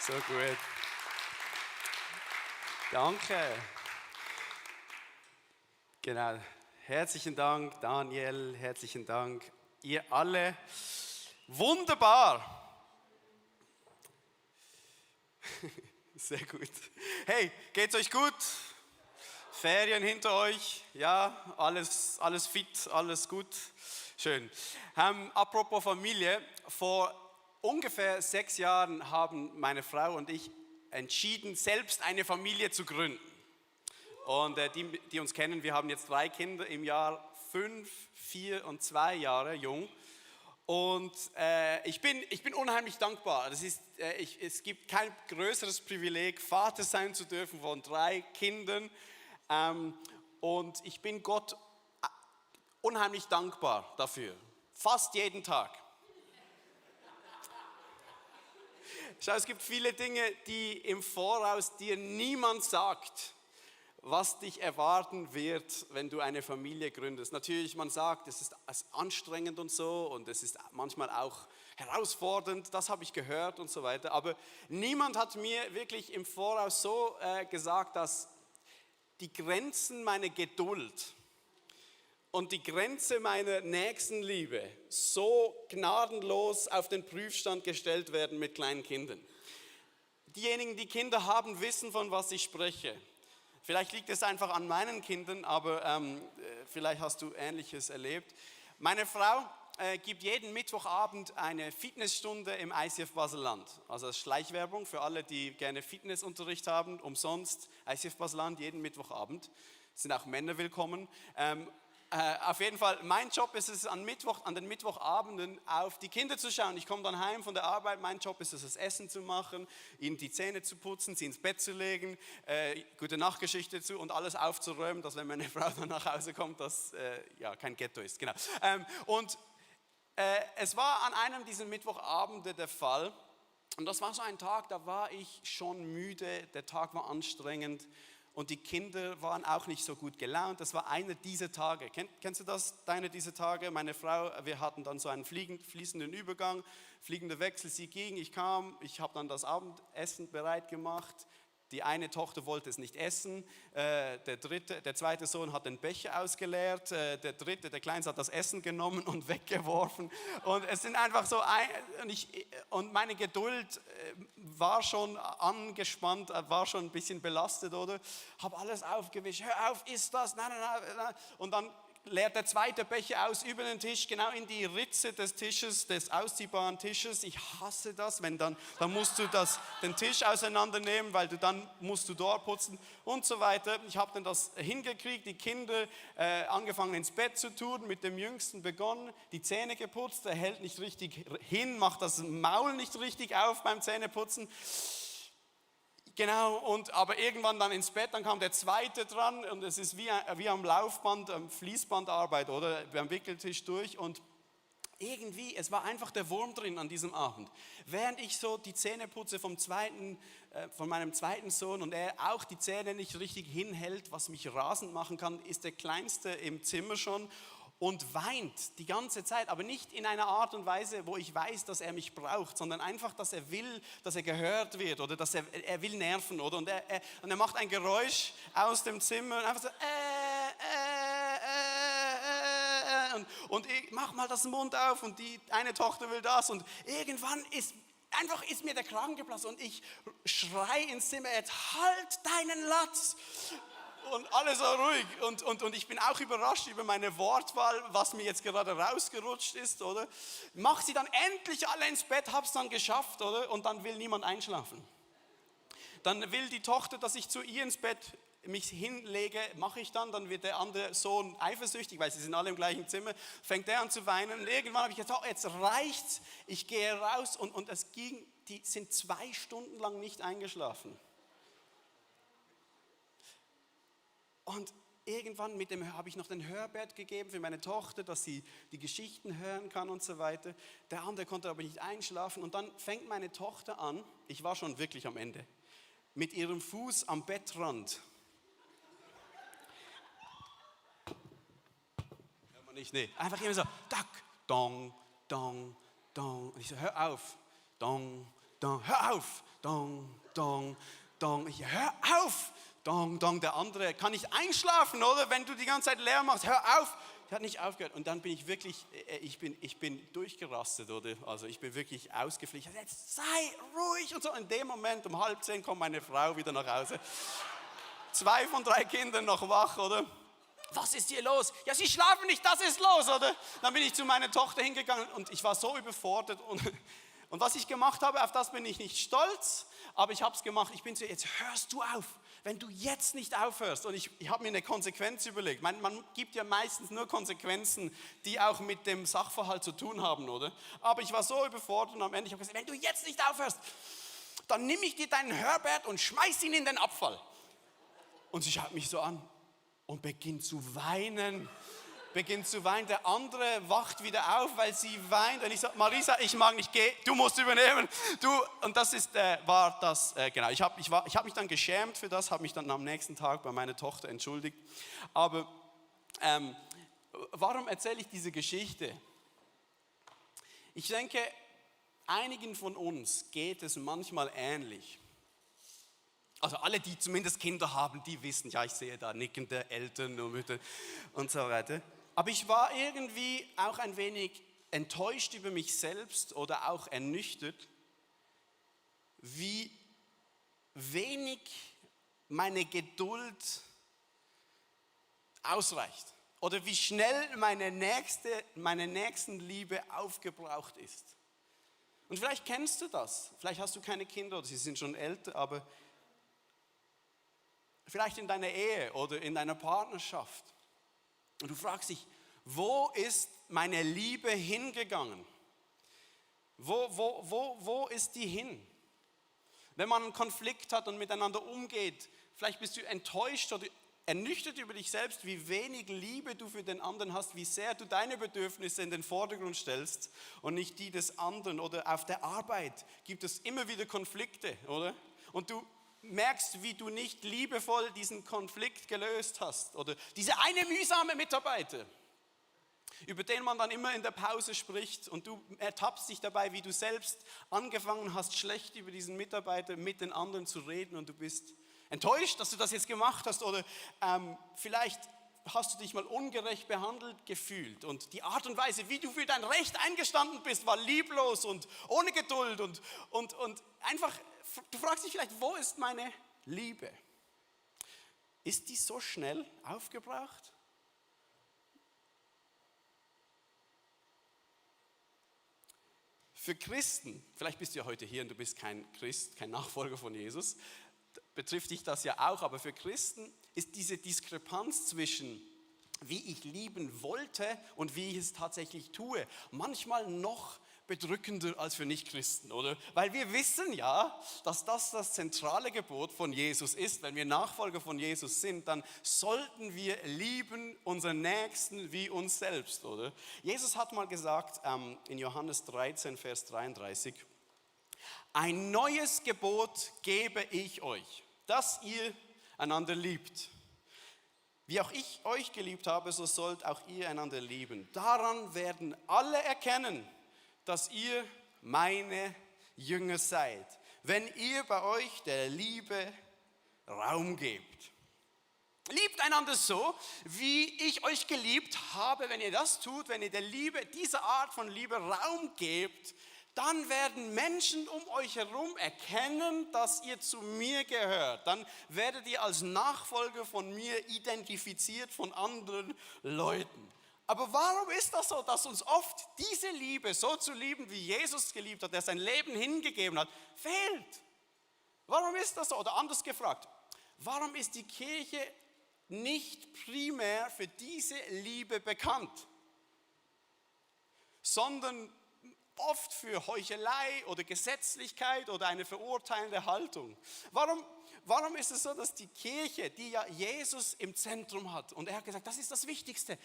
So gut. Danke. Genau. Herzlichen Dank, Daniel. Herzlichen Dank. Ihr alle. Wunderbar. Sehr gut. Hey, geht's euch gut? Ferien hinter euch? Ja, alles fit, alles gut? Schön. Apropos Familie, vor ungefähr 6 Jahren haben meine Frau und ich entschieden, selbst eine Familie zu gründen. Und die uns kennen, wir haben jetzt 3 Kinder im Jahr 5, 4 und 2 Jahre jung. Und ich bin unheimlich dankbar. Es gibt kein größeres Privileg, Vater sein zu dürfen von 3 Kindern. Und ich bin Gott unheimlich dankbar dafür. Fast jeden Tag. Schau, es gibt viele Dinge, die im Voraus dir niemand sagt, was dich erwarten wird, wenn du eine Familie gründest. Natürlich, man sagt, es ist anstrengend und so und es ist manchmal auch herausfordernd, das habe ich gehört und so weiter. Aber niemand hat mir wirklich im Voraus so gesagt, dass die Grenzen meiner Geduld und die Grenze meiner Nächstenliebe so gnadenlos auf den Prüfstand gestellt werden mit kleinen Kindern. Diejenigen, die Kinder haben, wissen, von was ich spreche. Vielleicht liegt es einfach an meinen Kindern, aber vielleicht hast du Ähnliches erlebt. Meine Frau gibt jeden Mittwochabend eine Fitnessstunde im ICF Baselland. Also das ist Schleichwerbung für alle, die gerne Fitnessunterricht haben. Umsonst ICF Baselland jeden Mittwochabend. Es sind auch Männer willkommen. Auf jeden Fall, mein Job ist es, an den Mittwochabenden auf die Kinder zu schauen. Ich komme dann heim von der Arbeit, mein Job ist es, das Essen zu machen, ihnen die Zähne zu putzen, sie ins Bett zu legen, gute Nachtgeschichte zu und alles aufzuräumen, dass wenn meine Frau dann nach Hause kommt, dass kein Ghetto ist. Genau. Es war an einem dieser Mittwochabende der Fall. Und das war so ein Tag, da war ich schon müde, der Tag war anstrengend. Und die Kinder waren auch nicht so gut gelaunt. Das war einer dieser Tage. Kennst du das, einer dieser Tage? Meine Frau, wir hatten dann so einen fließenden Übergang, fliegender Wechsel. Sie ging, ich kam, ich habe dann das Abendessen bereit gemacht. Die eine Tochter wollte es nicht essen, der zweite Sohn hat den Becher ausgeleert, der Kleinste hat das Essen genommen und weggeworfen. Und es sind einfach so, und meine Geduld war schon angespannt, war schon ein bisschen belastet, oder? Habe alles aufgewischt, hör auf, isst das, nein. Und dann leert der zweite Becher aus über den Tisch, genau in die Ritze des Tisches, des ausziehbaren Tisches. Ich hasse das, dann musst du den Tisch auseinandernehmen, weil dann musst du dort putzen und so weiter. Ich habe dann das hingekriegt, die Kinder angefangen ins Bett zu tun, mit dem Jüngsten begonnen, die Zähne geputzt, er hält nicht richtig hin, macht das Maul nicht richtig auf beim Zähneputzen. Genau, aber irgendwann dann ins Bett, dann kam der zweite dran und es ist wie am Laufband, Fließbandarbeit oder beim Wickeltisch durch und irgendwie, es war einfach der Wurm drin an diesem Abend. Während ich so die Zähne putze von meinem zweiten Sohn und er auch die Zähne nicht richtig hinhält, was mich rasend machen kann, ist der Kleinste im Zimmer schon und weint die ganze Zeit, aber nicht in einer Art und Weise, wo ich weiß, dass er mich braucht, sondern einfach, dass er will, dass er gehört wird oder dass er will nerven, oder? Und er macht ein Geräusch aus dem Zimmer und einfach so und ich mach mal das Mund auf und die eine Tochter will das und irgendwann ist mir der Kragen geplatzt und ich schrei ins Zimmer, jetzt halt deinen Latz. Und alles so ruhig und ich bin auch überrascht über meine Wortwahl, was mir jetzt gerade rausgerutscht ist, oder? Mach sie dann endlich alle ins Bett, hab's dann geschafft, oder? Und dann will niemand einschlafen. Dann will die Tochter, dass ich zu ihr ins Bett mich hinlege, mache ich dann wird der andere Sohn eifersüchtig, weil sie sind alle im gleichen Zimmer, fängt der an zu weinen und irgendwann habe ich gesagt, jetzt reicht's, ich gehe raus und die sind 2 Stunden lang nicht eingeschlafen. Und irgendwann habe ich noch den Hörbett gegeben für meine Tochter, dass sie die Geschichten hören kann und so weiter. Der andere konnte aber nicht einschlafen und dann fängt meine Tochter an, ich war schon wirklich am Ende, mit ihrem Fuß am Bettrand. Hört man nicht, nee. Einfach immer so, tack, dong, dong, dong. Und ich so, hör auf, dong, dong, hör auf, Dong, dong, dong. Ich, hör auf! Dong, dong. Der andere kann nicht einschlafen, oder? Wenn du die ganze Zeit Lärm machst, hör auf! Der hat nicht aufgehört. Und dann bin ich wirklich, ich bin durchgerastet, oder? Also ich bin wirklich ausgefliegt. Jetzt sei ruhig und so. In dem Moment um 9:30 kommt meine Frau wieder nach Hause. 2 von 3 Kindern noch wach, oder? Was ist hier los? Ja, sie schlafen nicht, das ist los, oder? Dann bin ich zu meiner Tochter hingegangen und ich war so überfordert. Und was ich gemacht habe, auf das bin ich nicht stolz, aber ich habe es gemacht. Ich bin zu ihr, jetzt hörst du auf, wenn du jetzt nicht aufhörst. Und ich habe mir eine Konsequenz überlegt. Man gibt ja meistens nur Konsequenzen, die auch mit dem Sachverhalt zu tun haben, oder? Aber ich war so überfordert und am Ende habe ich gesagt, wenn du jetzt nicht aufhörst, dann nimm ich dir deinen Herbert und schmeiß ihn in den Abfall. Und sie schaut mich so an und beginnt zu weinen. Der andere wacht wieder auf, weil sie weint. Und ich sage, Marisa, ich mag nicht gehen, du musst übernehmen. Und das war das, genau. Ich hab mich dann geschämt für das, habe mich dann am nächsten Tag bei meiner Tochter entschuldigt. Aber warum erzähle ich diese Geschichte? Ich denke, einigen von uns geht es manchmal ähnlich. Also alle, die zumindest Kinder haben, die wissen, ja, ich sehe da nickende Eltern und Mütter und so weiter. Aber ich war irgendwie auch ein wenig enttäuscht über mich selbst oder auch ernüchtert, wie wenig meine Geduld ausreicht. Oder wie schnell meine Nächstenliebe aufgebraucht ist. Und vielleicht kennst du das. Vielleicht hast du keine Kinder oder sie sind schon älter, aber vielleicht in deiner Ehe oder in deiner Partnerschaft. Und du fragst dich, wo ist meine Liebe hingegangen? Wo ist die hin? Wenn man einen Konflikt hat und miteinander umgeht, vielleicht bist du enttäuscht oder ernüchtert über dich selbst, wie wenig Liebe du für den anderen hast, wie sehr du deine Bedürfnisse in den Vordergrund stellst und nicht die des anderen. Oder auf der Arbeit gibt es immer wieder Konflikte, oder? Und du merkst, wie du nicht liebevoll diesen Konflikt gelöst hast. Oder dieser eine mühsame Mitarbeiter, über den man dann immer in der Pause spricht und du ertappst dich dabei, wie du selbst angefangen hast, schlecht über diesen Mitarbeiter mit den anderen zu reden und du bist enttäuscht, dass du das jetzt gemacht hast oder vielleicht hast du dich mal ungerecht behandelt gefühlt und die Art und Weise, wie du für dein Recht eingestanden bist, war lieblos und ohne Geduld und einfach, du fragst dich vielleicht, wo ist meine Liebe? Ist die so schnell aufgebraucht? Für Christen, vielleicht bist du ja heute hier und du bist kein Christ, kein Nachfolger von Jesus, betrifft dich das ja auch, aber für Christen ist diese Diskrepanz zwischen wie ich lieben wollte und wie ich es tatsächlich tue, manchmal noch bedrückender als für Nichtchristen, oder? Weil wir wissen ja, dass das zentrale Gebot von Jesus ist. Wenn wir Nachfolger von Jesus sind, dann sollten wir lieben unseren Nächsten wie uns selbst, oder? Jesus hat mal gesagt in Johannes 13, Vers 33, ein neues Gebot gebe ich euch, dass ihr einander liebt. Wie auch ich euch geliebt habe, so sollt auch ihr einander lieben. Daran werden alle erkennen, dass ihr meine Jünger seid, wenn ihr bei euch der Liebe Raum gebt. Liebt einander so, wie ich euch geliebt habe. Wenn ihr das tut, wenn ihr der Liebe, dieser Art von Liebe Raum gebt, dann werden Menschen um euch herum erkennen, dass ihr zu mir gehört. Dann werdet ihr als Nachfolger von mir identifiziert von anderen Leuten. Aber warum ist das so, dass uns oft diese Liebe, so zu lieben, wie Jesus geliebt hat, der sein Leben hingegeben hat, fehlt? Warum ist das so? Oder anders gefragt, warum ist die Kirche nicht primär für diese Liebe bekannt, sondern oft für Heuchelei oder Gesetzlichkeit oder eine verurteilende Haltung? Warum ist es so, dass die Kirche, die ja Jesus im Zentrum hat, und er hat gesagt, das ist das Wichtigste,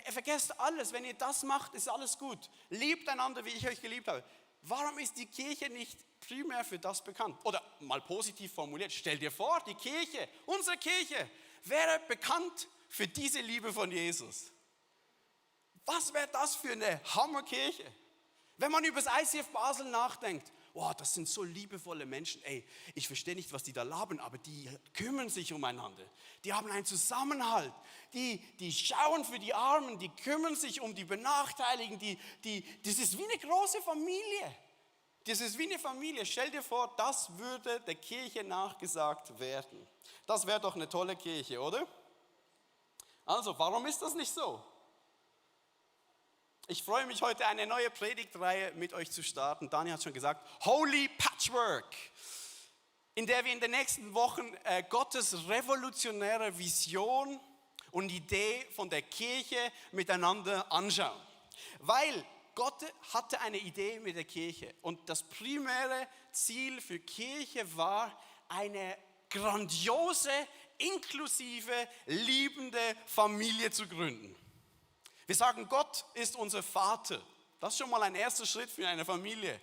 vergesst alles, wenn ihr das macht, ist alles gut, liebt einander, wie ich euch geliebt habe. Warum ist die Kirche nicht primär für das bekannt? Oder mal positiv formuliert, stell dir vor, die Kirche, unsere Kirche, wäre bekannt für diese Liebe von Jesus. Was wäre das für eine Hammerkirche? Wenn man über das ICF Basel nachdenkt, oh, das sind so liebevolle Menschen, ey, ich verstehe nicht, was die da labern, aber die kümmern sich umeinander. Die haben einen Zusammenhalt, die schauen für die Armen, die kümmern sich um die Benachteiligten, das ist wie eine große Familie. Das ist wie eine Familie. Stell dir vor, das würde der Kirche nachgesagt werden. Das wäre doch eine tolle Kirche, oder? Also, warum ist das nicht so? Ich freue mich, heute eine neue Predigtreihe mit euch zu starten. Dani hat schon gesagt, Holy Patchwork, in der wir in den nächsten Wochen Gottes revolutionäre Vision und Idee von der Kirche miteinander anschauen. Weil Gott hatte eine Idee mit der Kirche und das primäre Ziel für Kirche war eine grandiose, inklusive, liebende Familie zu gründen. Wir sagen, Gott ist unser Vater. Das ist schon mal ein erster Schritt für eine Familie.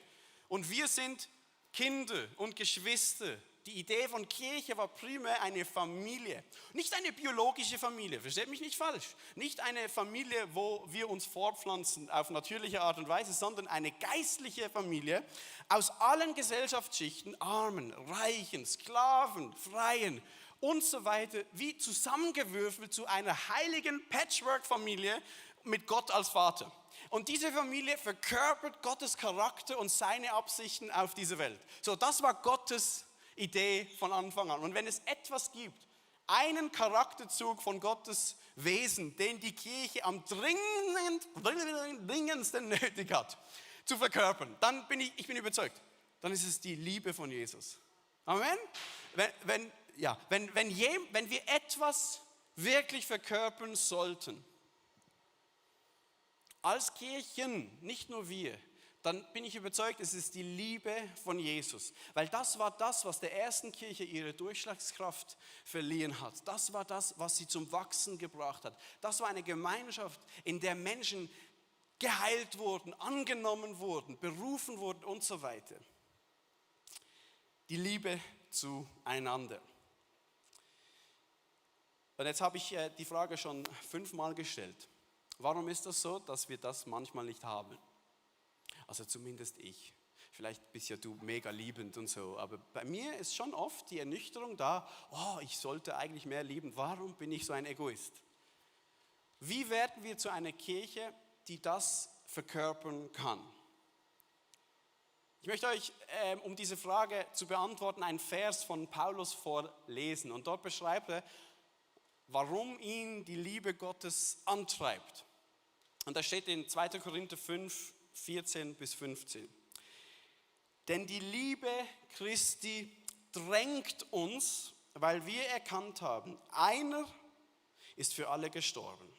Und wir sind Kinder und Geschwister. Die Idee von Kirche war primär eine Familie. Nicht eine biologische Familie, versteht mich nicht falsch. Nicht eine Familie, wo wir uns fortpflanzen auf natürliche Art und Weise, sondern eine geistliche Familie aus allen Gesellschaftsschichten, Armen, Reichen, Sklaven, Freien und so weiter, wie zusammengewürfelt zu einer heiligen Patchwork-Familie mit Gott als Vater. Und diese Familie verkörpert Gottes Charakter und seine Absichten auf dieser Welt. So, das war Gottes Idee von Anfang an. Und wenn es etwas gibt, einen Charakterzug von Gottes Wesen, den die Kirche am dringendsten nötig hat, zu verkörpern, dann bin ich bin überzeugt, dann ist es die Liebe von Jesus. Amen? Wenn wir etwas wirklich verkörpern sollten, als Kirchen, nicht nur wir, dann bin ich überzeugt, es ist die Liebe von Jesus. Weil das war das, was der ersten Kirche ihre Durchschlagskraft verliehen hat. Das war das, was sie zum Wachsen gebracht hat. Das war eine Gemeinschaft, in der Menschen geheilt wurden, angenommen wurden, berufen wurden und so weiter. Die Liebe zueinander. Und jetzt habe ich die Frage schon 5-mal gestellt. Warum ist das so, dass wir das manchmal nicht haben? Also zumindest ich. Vielleicht bist ja du mega liebend und so, aber bei mir ist schon oft die Ernüchterung da, oh, ich sollte eigentlich mehr lieben, warum bin ich so ein Egoist? Wie werden wir zu einer Kirche, die das verkörpern kann? Ich möchte euch, um diese Frage zu beantworten, einen Vers von Paulus vorlesen und dort beschreibt er, warum ihn die Liebe Gottes antreibt. Und da steht in 2. Korinther 5, 14 bis 15. Denn die Liebe Christi drängt uns, weil wir erkannt haben, einer ist für alle gestorben.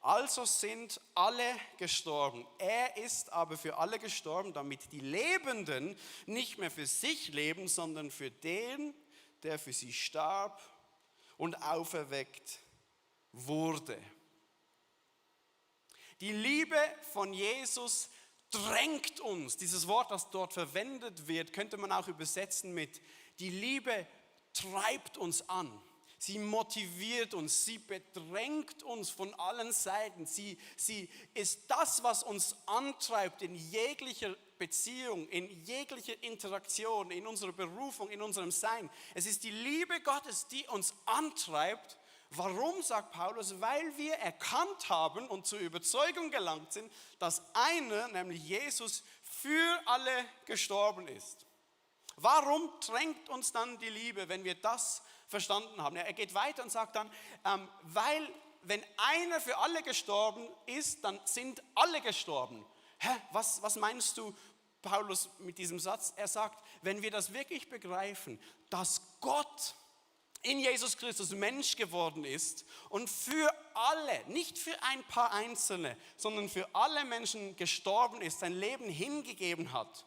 Also sind alle gestorben. Er ist aber für alle gestorben, damit die Lebenden nicht mehr für sich leben, sondern für den, der für sie starb und auferweckt wurde. Die Liebe von Jesus drängt uns. Dieses Wort, das dort verwendet wird, könnte man auch übersetzen mit: Die Liebe treibt uns an. Sie motiviert uns, sie bedrängt uns von allen Seiten. Sie ist das, was uns antreibt in jeglicher Beziehung, in jeglicher Interaktion, in unserer Berufung, in unserem Sein. Es ist die Liebe Gottes, die uns antreibt. Warum, sagt Paulus? Weil wir erkannt haben und zur Überzeugung gelangt sind, dass einer, nämlich Jesus, für alle gestorben ist. Warum drängt uns dann die Liebe, wenn wir das verstanden haben? Er geht weiter und sagt dann, weil wenn einer für alle gestorben ist, dann sind alle gestorben. Was meinst du, Paulus, mit diesem Satz? Er sagt, wenn wir das wirklich begreifen, dass Gott in Jesus Christus Mensch geworden ist und für alle, nicht für ein paar Einzelne, sondern für alle Menschen gestorben ist, sein Leben hingegeben hat,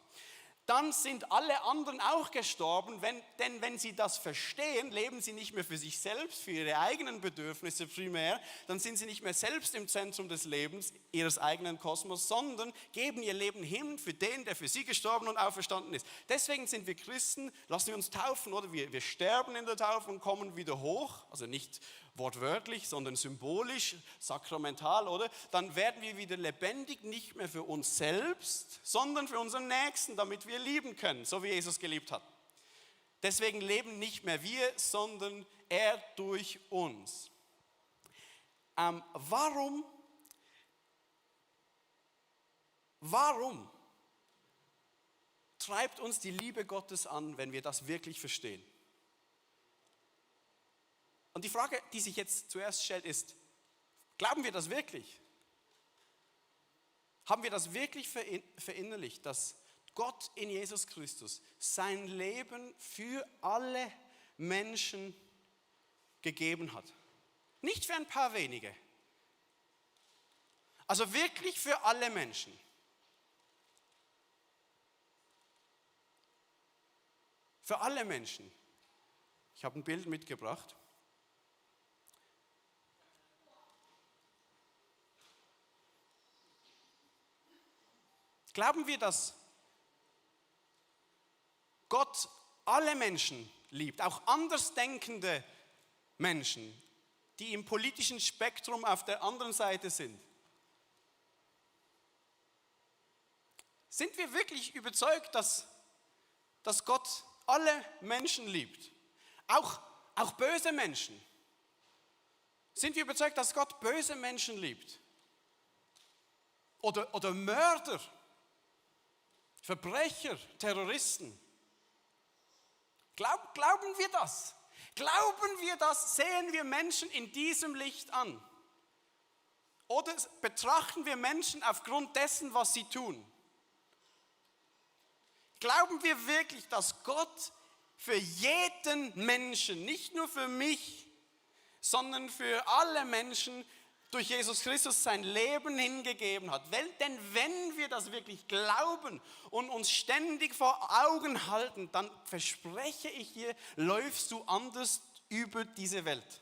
dann sind alle anderen auch gestorben, denn wenn sie das verstehen, leben sie nicht mehr für sich selbst, für ihre eigenen Bedürfnisse primär, dann sind sie nicht mehr selbst im Zentrum des Lebens, ihres eigenen Kosmos, sondern geben ihr Leben hin für den, der für sie gestorben und auferstanden ist. Deswegen sind wir Christen, lassen wir uns taufen, oder wir sterben in der Taufe und kommen wieder hoch, also nicht wortwörtlich, sondern symbolisch, sakramental, oder? Dann werden wir wieder lebendig, nicht mehr für uns selbst, sondern für unseren Nächsten, damit wir lieben können, so wie Jesus geliebt hat. Deswegen leben nicht mehr wir, sondern er durch uns. Warum treibt uns die Liebe Gottes an, wenn wir das wirklich verstehen? Und die Frage, die sich jetzt zuerst stellt, ist, glauben wir das wirklich? Haben wir das wirklich verinnerlicht, dass Gott in Jesus Christus sein Leben für alle Menschen gegeben hat? Nicht für ein paar wenige. Also wirklich für alle Menschen. Für alle Menschen. Ich habe ein Bild mitgebracht. Glauben wir, dass Gott alle Menschen liebt, auch andersdenkende Menschen, die im politischen Spektrum auf der anderen Seite sind? Sind wir wirklich überzeugt, dass Gott alle Menschen liebt? Auch böse Menschen. Sind wir überzeugt, dass Gott böse Menschen liebt? Oder Mörder, Verbrecher, Terroristen? Glauben wir das? Glauben wir das? Sehen wir Menschen in diesem Licht an? Oder betrachten wir Menschen aufgrund dessen, was sie tun? Glauben wir wirklich, dass Gott für jeden Menschen, nicht nur für mich, sondern für alle Menschen durch Jesus Christus sein Leben hingegeben hat? Denn wenn wir das wirklich glauben und uns ständig vor Augen halten, dann verspreche ich dir, läufst du anders über diese Welt.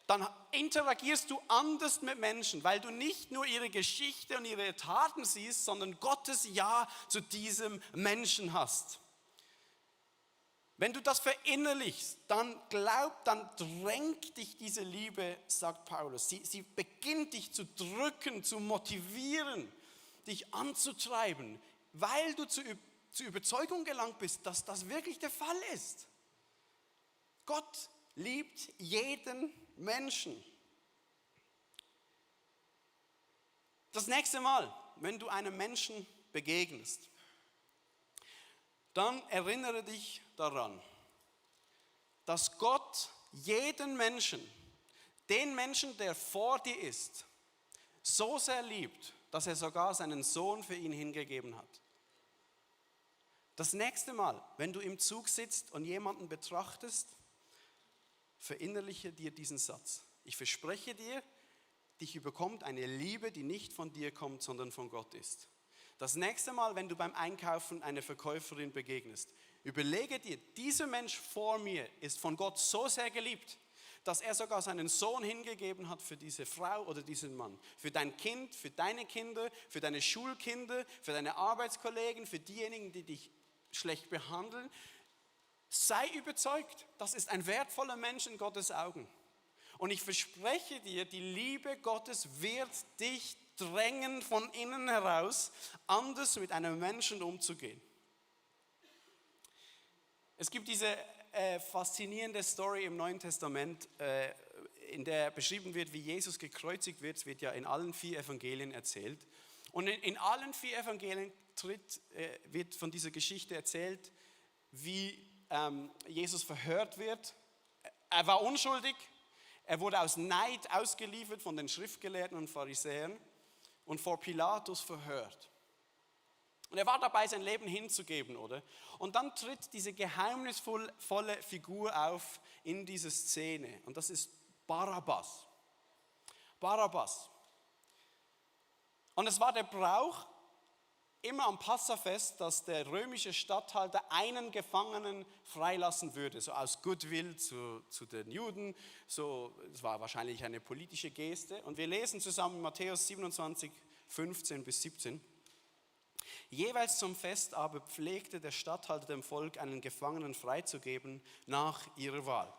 Dann interagierst du anders mit Menschen, weil du nicht nur ihre Geschichte und ihre Taten siehst, sondern Gottes Ja zu diesem Menschen hast. Wenn du das verinnerlichst, dann drängt dich diese Liebe, sagt Paulus. Sie beginnt dich zu drücken, zu motivieren, dich anzutreiben, weil du zur Überzeugung gelangt bist, dass das wirklich der Fall ist. Gott liebt jeden Menschen. Das nächste Mal, wenn du einem Menschen begegnest, dann erinnere dich daran, dass Gott jeden Menschen, den Menschen, der vor dir ist, so sehr liebt, dass er sogar seinen Sohn für ihn hingegeben hat. Das nächste Mal, wenn du im Zug sitzt und jemanden betrachtest, verinnerliche dir diesen Satz. Ich verspreche dir, dich überkommt eine Liebe, die nicht von dir kommt, sondern von Gott ist. Das nächste Mal, wenn du beim Einkaufen einer Verkäuferin begegnest, überlege dir, dieser Mensch vor mir ist von Gott so sehr geliebt, dass er sogar seinen Sohn hingegeben hat für diese Frau oder diesen Mann. Für dein Kind, für deine Kinder, für deine Schulkinder, für deine Arbeitskollegen, für diejenigen, die dich schlecht behandeln. Sei überzeugt, das ist ein wertvoller Mensch in Gottes Augen. Und ich verspreche dir, die Liebe Gottes wird dich drängen, von innen heraus anders mit einem Menschen umzugehen. Es gibt diese faszinierende Story im Neuen Testament, in der beschrieben wird, wie Jesus gekreuzigt wird. Es wird ja in allen 4 Evangelien erzählt. Und in allen 4 Evangelien wird von dieser Geschichte erzählt, wie Jesus verhört wird. Er war unschuldig, er wurde aus Neid ausgeliefert von den Schriftgelehrten und Pharisäern und vor Pilatus verhört. Und er war dabei, sein Leben hinzugeben, oder? Und dann tritt diese geheimnisvolle Figur auf in dieser Szene und das ist Barabbas. Barabbas. Und es war der Brauch, immer am Passafest, dass der römische Statthalter einen Gefangenen freilassen würde, so aus Goodwill zu den Juden. So, es war wahrscheinlich eine politische Geste. Und wir lesen zusammen Matthäus 27, 15 bis 17. Jeweils zum Fest aber pflegte der Statthalter dem Volk einen Gefangenen freizugeben nach ihrer Wahl.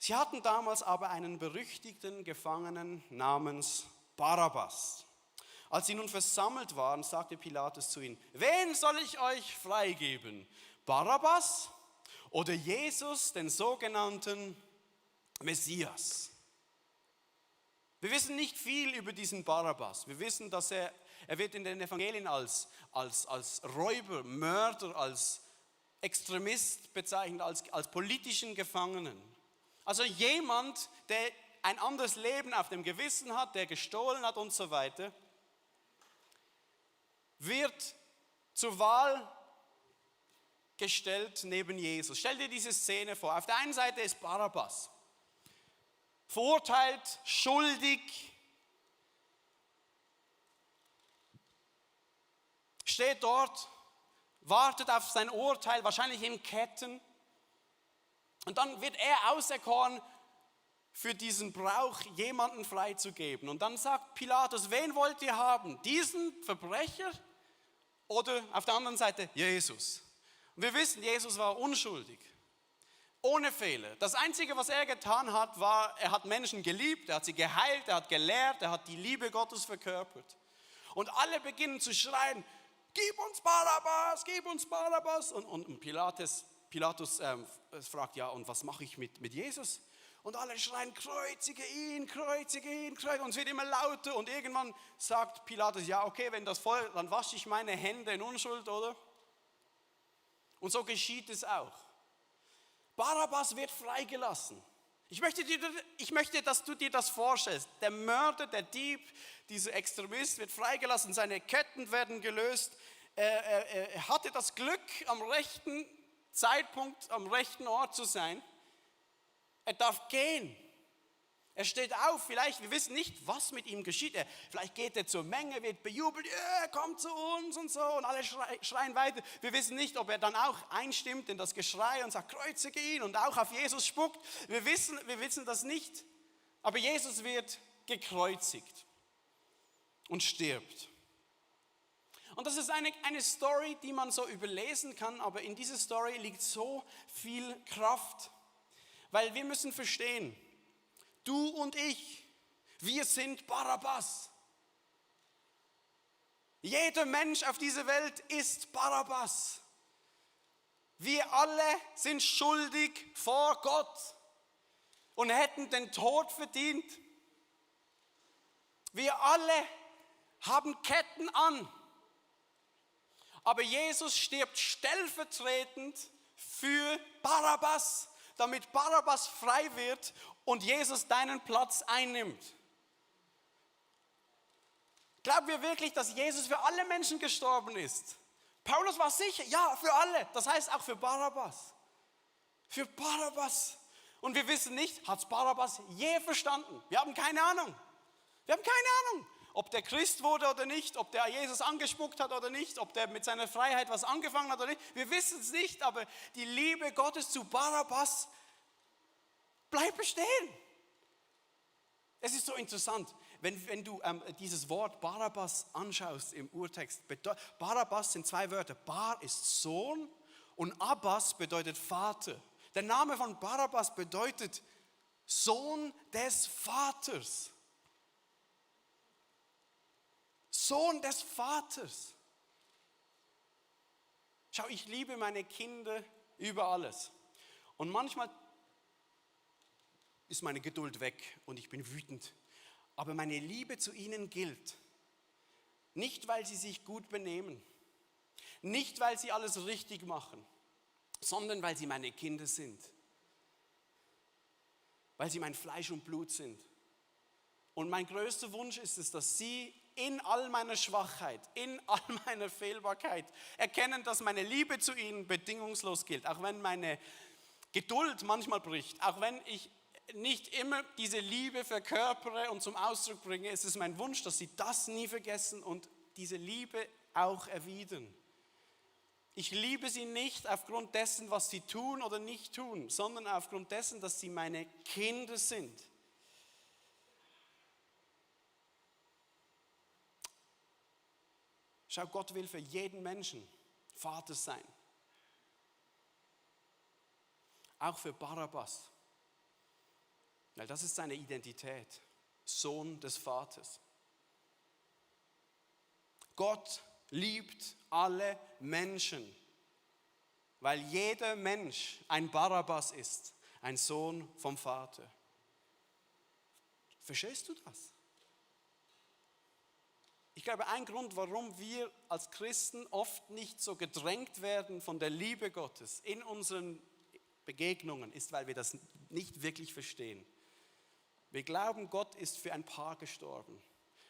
Sie hatten damals aber einen berüchtigten Gefangenen namens Barabbas. Als sie nun versammelt waren, sagte Pilatus zu ihnen: Wen soll ich euch freigeben? Barabbas oder Jesus, den sogenannten Messias? Wir wissen nicht viel über diesen Barabbas. Wir wissen, dass er wird in den Evangelien als Räuber, Mörder, als Extremist bezeichnet, als politischen Gefangenen. Also jemand, der ein anderes Leben auf dem Gewissen hat, der gestohlen hat und so weiter, wird zur Wahl gestellt neben Jesus. Stell dir diese Szene vor. Auf der einen Seite ist Barabbas, verurteilt, schuldig, steht dort, wartet auf sein Urteil, wahrscheinlich in Ketten. Und dann wird er auserkoren, für diesen Brauch jemanden freizugeben. Und dann sagt Pilatus: Wen wollt ihr haben? Diesen Verbrecher oder auf der anderen Seite Jesus? Und wir wissen, Jesus war unschuldig, ohne Fehler. Das Einzige, was er getan hat, war, er hat Menschen geliebt, er hat sie geheilt, er hat gelehrt, er hat die Liebe Gottes verkörpert. Und alle beginnen zu schreien: Gib uns Barabbas, gib uns Barabbas. Und Pilatus fragt: Ja, und was mache ich mit Jesus? Und alle schreien: Kreuzige ihn, kreuzige ihn, kreuzige ihn. Und es wird immer lauter. Und irgendwann sagt Pilatus: Ja, okay, wenn das voll, dann wasche ich meine Hände in Unschuld, oder? Und so geschieht es auch. Barabbas wird freigelassen. Ich möchte, dass du dir das vorstellst. Der Mörder, der Dieb, dieser Extremist wird freigelassen, seine Ketten werden gelöst. Er hatte das Glück, am rechten Zeitpunkt, am rechten Ort zu sein. Er darf gehen. Er steht auf, vielleicht, wir wissen nicht, was mit ihm geschieht. Vielleicht geht er zur Menge, wird bejubelt: Komm zu uns und so. Und alle schreien weiter. Wir wissen nicht, ob er dann auch einstimmt in das Geschrei und sagt: Kreuzige ihn, und auch auf Jesus spuckt. Wir wissen das nicht. Aber Jesus wird gekreuzigt und stirbt. Und das ist eine Story, die man so überlesen kann, aber in dieser Story liegt so viel Kraft. Weil wir müssen verstehen, du und ich, wir sind Barabbas. Jeder Mensch auf dieser Welt ist Barabbas. Wir alle sind schuldig vor Gott und hätten den Tod verdient. Wir alle haben Ketten an. Aber Jesus stirbt stellvertretend für Barabbas, damit Barabbas frei wird und Jesus deinen Platz einnimmt. Glauben wir wirklich, dass Jesus für alle Menschen gestorben ist? Paulus war sicher, ja, für alle. Das heißt auch für Barabbas. Für Barabbas. Und wir wissen nicht, hat Barabbas je verstanden? Wir haben keine Ahnung. Wir haben keine Ahnung, ob der Christ wurde oder nicht, ob der Jesus angespuckt hat oder nicht, ob der mit seiner Freiheit was angefangen hat oder nicht. Wir wissen es nicht, aber die Liebe Gottes zu Barabbas bleibt bestehen. Es ist so interessant, wenn du dieses Wort Barabbas anschaust im Urtext. Barabbas sind zwei Wörter. Bar ist Sohn und Abbas bedeutet Vater. Der Name von Barabbas bedeutet Sohn des Vaters. Sohn des Vaters. Schau, ich liebe meine Kinder über alles. Und manchmal ist meine Geduld weg und ich bin wütend. Aber meine Liebe zu ihnen gilt. Nicht, weil sie sich gut benehmen. Nicht, weil sie alles richtig machen. Sondern weil sie meine Kinder sind. Weil sie mein Fleisch und Blut sind. Und mein größter Wunsch ist es, dass sie in all meiner Schwachheit, in all meiner Fehlbarkeit erkennen, dass meine Liebe zu ihnen bedingungslos gilt. Auch wenn meine Geduld manchmal bricht, auch wenn ich nicht immer diese Liebe verkörpere und zum Ausdruck bringe, ist es mein Wunsch, dass sie das nie vergessen und diese Liebe auch erwidern. Ich liebe sie nicht aufgrund dessen, was sie tun oder nicht tun, sondern aufgrund dessen, dass sie meine Kinder sind. Schau, Gott will für jeden Menschen Vater sein. Auch für Barabbas. Weil das ist seine Identität, Sohn des Vaters. Gott liebt alle Menschen, weil jeder Mensch ein Barabbas ist, ein Sohn vom Vater. Verstehst du das? Ich glaube, ein Grund, warum wir als Christen oft nicht so gedrängt werden von der Liebe Gottes in unseren Begegnungen, ist, weil wir das nicht wirklich verstehen. Wir glauben, Gott ist für ein Paar gestorben,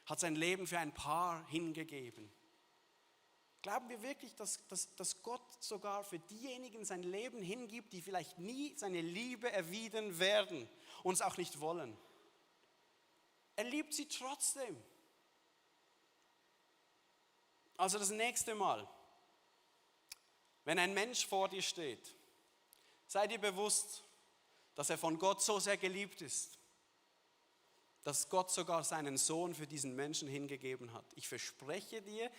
hat sein Leben für ein Paar hingegeben. Glauben wir wirklich, dass Gott sogar für diejenigen sein Leben hingibt, die vielleicht nie seine Liebe erwidern werden und es auch nicht wollen? Er liebt sie trotzdem. Also das nächste Mal, wenn ein Mensch vor dir steht, sei dir bewusst, dass er von Gott so sehr geliebt ist, dass Gott sogar seinen Sohn für diesen Menschen hingegeben hat. Ich verspreche dir,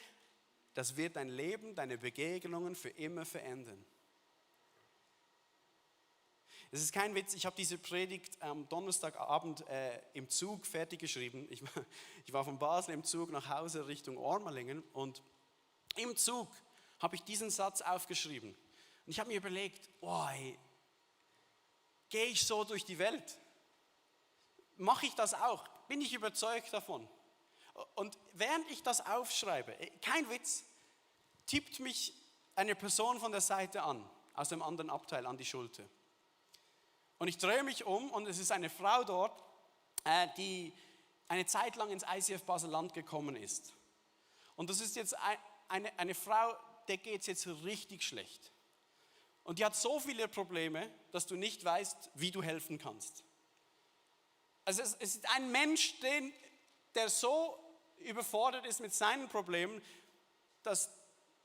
das wird dein Leben, deine Begegnungen für immer verändern. Es ist kein Witz, ich habe diese Predigt am Donnerstagabend im Zug fertig geschrieben. Ich war von Basel im Zug nach Hause Richtung Ormelingen und im Zug habe ich diesen Satz aufgeschrieben. Und ich habe mir überlegt, gehe ich so durch die Welt? Mache ich das auch? Bin ich überzeugt davon? Und während ich das aufschreibe, kein Witz, tippt mich eine Person von der Seite an, aus dem anderen Abteil an die Schulter. Und ich drehe mich um und es ist eine Frau dort, die eine Zeit lang ins ICF Basel-Land gekommen ist. Und das ist jetzt eine Frau, der geht es jetzt richtig schlecht. Und die hat so viele Probleme, dass du nicht weißt, wie du helfen kannst. Also es ist ein Mensch, der so überfordert ist mit seinen Problemen, dass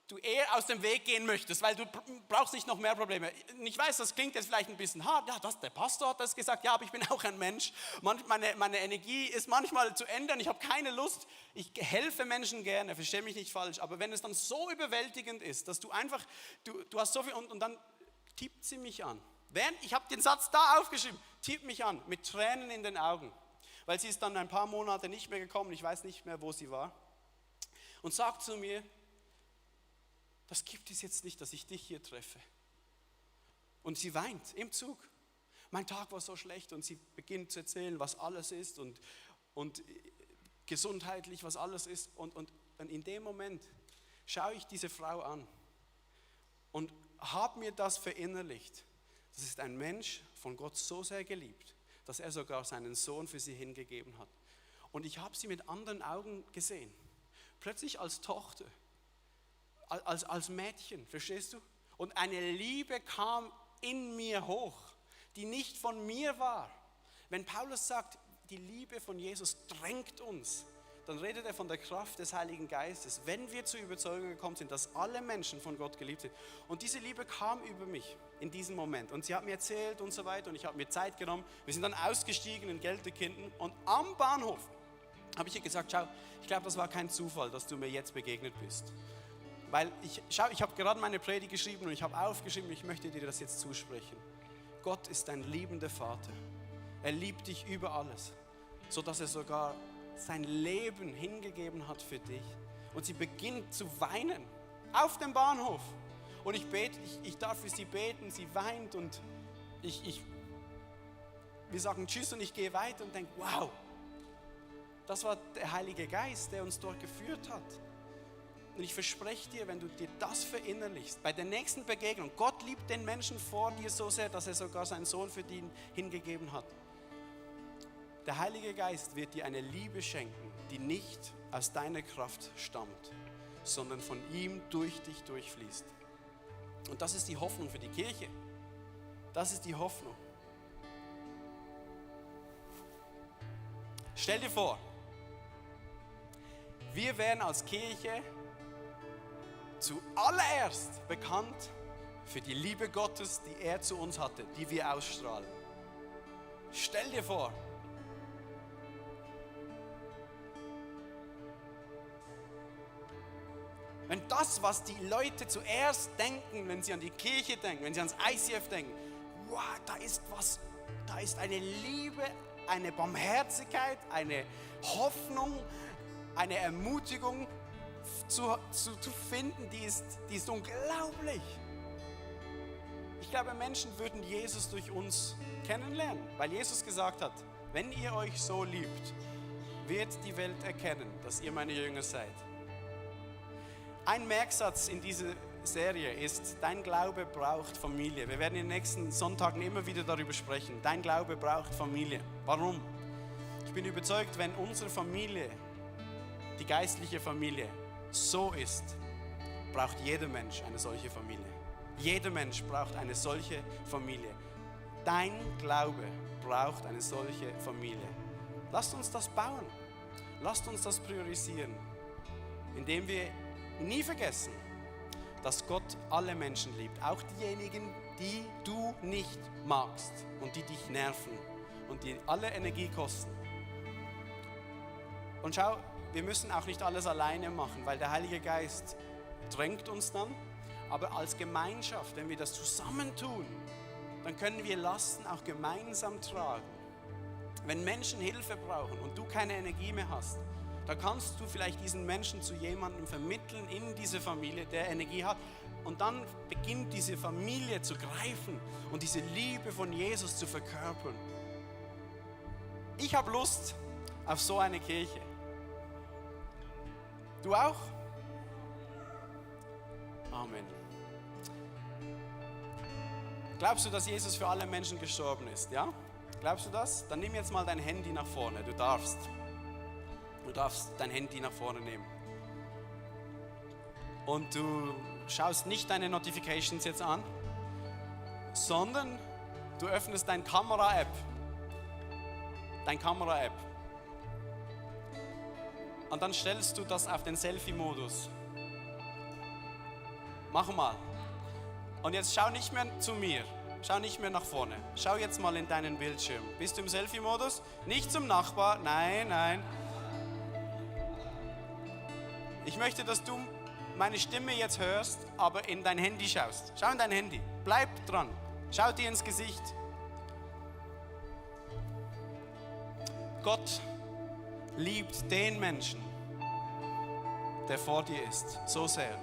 du eher aus dem Weg gehen möchtest, weil du brauchst nicht noch mehr Probleme. Ich weiß, das klingt jetzt vielleicht ein bisschen hart, ja, der Pastor hat das gesagt, ja, aber ich bin auch ein Mensch. Meine Energie ist manchmal zu ändern, ich habe keine Lust, ich helfe Menschen gerne, verstehe mich nicht falsch, aber wenn es dann so überwältigend ist, dass du einfach, du hast so viel und dann tippt sie mich an. Ich habe den Satz da aufgeschrieben, tippt mich an, mit Tränen in den Augen, weil sie ist dann ein paar Monate nicht mehr gekommen, ich weiß nicht mehr, wo sie war, und sagt zu mir, das gibt es jetzt nicht, dass ich dich hier treffe. Und sie weint im Zug. Mein Tag war so schlecht und sie beginnt zu erzählen, was alles ist und gesundheitlich, was alles ist. Und in dem Moment schaue ich diese Frau an und habe mir das verinnerlicht. Das ist ein Mensch von Gott so sehr geliebt, dass er sogar seinen Sohn für sie hingegeben hat. Und ich habe sie mit anderen Augen gesehen. Plötzlich als Tochter. Als Mädchen, verstehst du? Und eine Liebe kam in mir hoch, die nicht von mir war. Wenn Paulus sagt, die Liebe von Jesus drängt uns, dann redet er von der Kraft des Heiligen Geistes, wenn wir zur Überzeugung gekommen sind, dass alle Menschen von Gott geliebt sind. Und diese Liebe kam über mich in diesem Moment. Und sie hat mir erzählt und so weiter und ich habe mir Zeit genommen. Wir sind dann ausgestiegen in Gelterkinden und am Bahnhof habe ich ihr gesagt, schau, ich glaube, das war kein Zufall, dass du mir jetzt begegnet bist. Weil ich habe gerade meine Predigt geschrieben und ich habe aufgeschrieben, ich möchte dir das jetzt zusprechen. Gott ist dein liebender Vater. Er liebt dich über alles, sodass er sogar sein Leben hingegeben hat für dich. Und sie beginnt zu weinen auf dem Bahnhof. Und ich darf für sie beten, sie weint und wir sagen Tschüss und ich gehe weiter und denke, wow, das war der Heilige Geist, der uns dort geführt hat. Und ich verspreche dir, wenn du dir das verinnerlichst, bei der nächsten Begegnung, Gott liebt den Menschen vor dir so sehr, dass er sogar seinen Sohn für dich hingegeben hat. Der Heilige Geist wird dir eine Liebe schenken, die nicht aus deiner Kraft stammt, sondern von ihm durch dich durchfließt. Und das ist die Hoffnung für die Kirche. Das ist die Hoffnung. Stell dir vor, wir wären als Kirche zuallererst bekannt für die Liebe Gottes, die er zu uns hatte, die wir ausstrahlen. Stell dir vor, wenn das, was die Leute zuerst denken, wenn sie an die Kirche denken, wenn sie ans ICF denken, wow, da ist eine Liebe eine Barmherzigkeit, eine Hoffnung, eine Ermutigung zu finden, die ist unglaublich. Ich glaube, Menschen würden Jesus durch uns kennenlernen, weil Jesus gesagt hat, wenn ihr euch so liebt, wird die Welt erkennen, dass ihr meine Jünger seid. Ein Merksatz in dieser Serie ist, dein Glaube braucht Familie. Wir werden in den nächsten Sonntagen immer wieder darüber sprechen. Dein Glaube braucht Familie. Warum? Ich bin überzeugt, wenn unsere Familie, die geistliche Familie, so ist, braucht jeder Mensch eine solche Familie. Jeder Mensch braucht eine solche Familie. Dein Glaube braucht eine solche Familie. Lasst uns das bauen. Lasst uns das priorisieren, indem wir nie vergessen, dass Gott alle Menschen liebt, auch diejenigen, die du nicht magst und die dich nerven und die alle Energie kosten. Und schau, wir müssen auch nicht alles alleine machen, weil der Heilige Geist drängt uns dann, aber als Gemeinschaft, wenn wir das zusammentun, dann können wir Lasten auch gemeinsam tragen. Wenn Menschen Hilfe brauchen und du keine Energie mehr hast, dann kannst du vielleicht diesen Menschen zu jemandem vermitteln in diese Familie, der Energie hat. Und dann beginnt diese Familie zu greifen und diese Liebe von Jesus zu verkörpern. Ich habe Lust auf so eine Kirche. Du auch? Amen. Glaubst du, dass Jesus für alle Menschen gestorben ist? Ja? Glaubst du das? Dann nimm jetzt mal dein Handy nach vorne. Du darfst dein Handy nach vorne nehmen. Und du schaust nicht deine Notifications jetzt an, sondern du öffnest deine Kamera-App. Und dann stellst du das auf den Selfie-Modus. Mach mal. Und jetzt schau nicht mehr zu mir. Schau nicht mehr nach vorne. Schau jetzt mal in deinen Bildschirm. Bist du im Selfie-Modus? Nicht zum Nachbar. Nein. Ich möchte, dass du meine Stimme jetzt hörst, aber in dein Handy schaust. Schau in dein Handy. Bleib dran. Schau dir ins Gesicht. Gott liebt den Menschen, der vor dir ist, so sehr,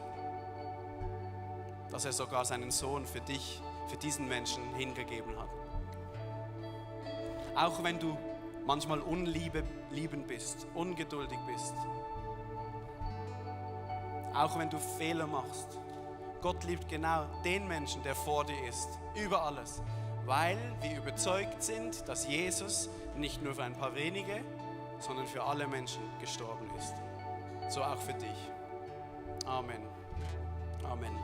dass er sogar seinen Sohn für dich, für diesen Menschen hingegeben hat. Auch wenn du manchmal unliebend bist, ungeduldig bist, auch wenn du Fehler machst, Gott liebt genau den Menschen, der vor dir ist, über alles, weil wir überzeugt sind, dass Jesus nicht nur für ein paar wenige, sondern für alle Menschen gestorben ist. So auch für dich. Amen. Amen.